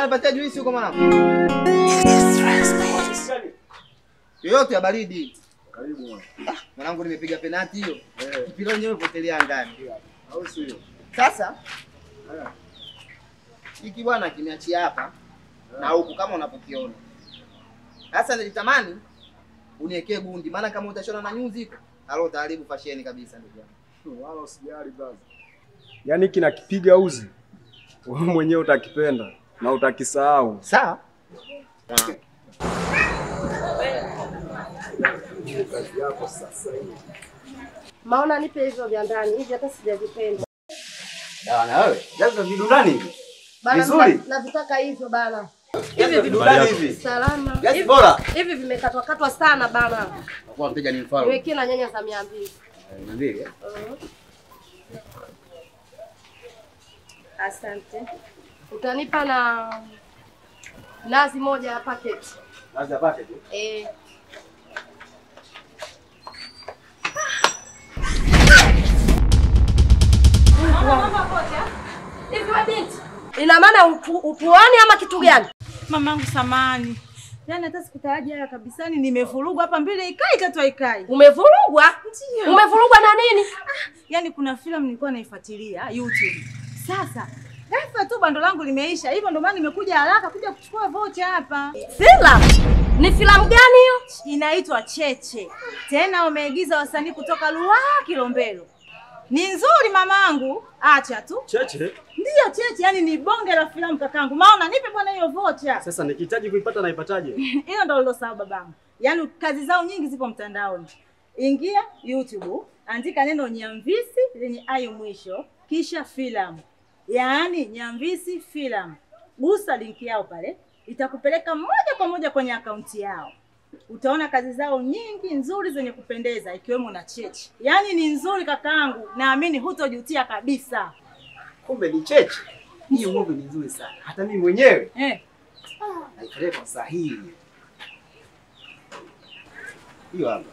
Nipatie juisi huko mwanangu. Yoyote ya baridi. Karibu mwanangu. Mwanangu nimepiga penalti hiyo. Mpira wenyewe potelea ndani. Au sio? Sasa hiki bwana kimeachia hapa na huku kama unapokiona. Sasa nilitamani uniwekee gundi, maana kama utashona na nyuzi iko, alo utaharibu fashion kabisa ndugu yangu. Wala usijali brother. Yaani kinakipiga uzi. Wewe mwenyewe utakipenda na utakisahau. Sawa? Kazi yako sasa hivi. Maona nipe hizo vya ndani, hivi hata sijavipenda. Dawa na wewe. Jaza vidundani hivi. Vizuri. Navitaka hivyo bana. Hivi vidundani hivi. Salama. Hivi bora. Hivi vimekatwa katwa sana bana. Kwa mteja ni mfalme. Niwekee na nyanya za 200. 200 eh? Asante. Utanipa na nazi moja ya packet. Nazi ya packet? Eh. Ina maana upuani ama kitu gani? Mamangu samani. Yaani hata sikutaraji haya kabisa, ni nimevurugwa hapa mbele ikai katwa ikai. Umevurugwa? Ndio. Umevurugwa na nini? Yaani kuna filamu nilikuwa naifuatilia YouTube. Sasa ghafla tu bando langu limeisha. Hivyo ndio maana nimekuja haraka kuja kuchukua vocha hapa. Filamu? Ni filamu gani hiyo? Inaitwa Cheche. Tena wameigiza wasanii kutoka Ruaha Kilombero. Ni nzuri mamangu, acha tu. Cheche? Ndio Cheche, yani ni bonge la filamu kakangu. Maona nipe bwana hiyo vocha. Sasa nikihitaji kuipata naipataje? Hiyo ndio lilo babangu. Yaani kazi zao nyingi zipo mtandaoni. Ingia YouTube, andika neno Nyamvisi lenye ayo mwisho, kisha filamu. Yaani Nyamvisi filamu. Gusa link yao pale, itakupeleka moja kwa moja kwenye akaunti yao. Utaona kazi zao nyingi nzuri zenye kupendeza ikiwemo na Cheche. Yaani ni nzuri kakaangu, naamini hutojutia kabisa. Kumbe ni Cheche. Hiyo movie ni nzuri sana. Hata mimi mwenyewe naipeleka sahihi. Hiyo hapa.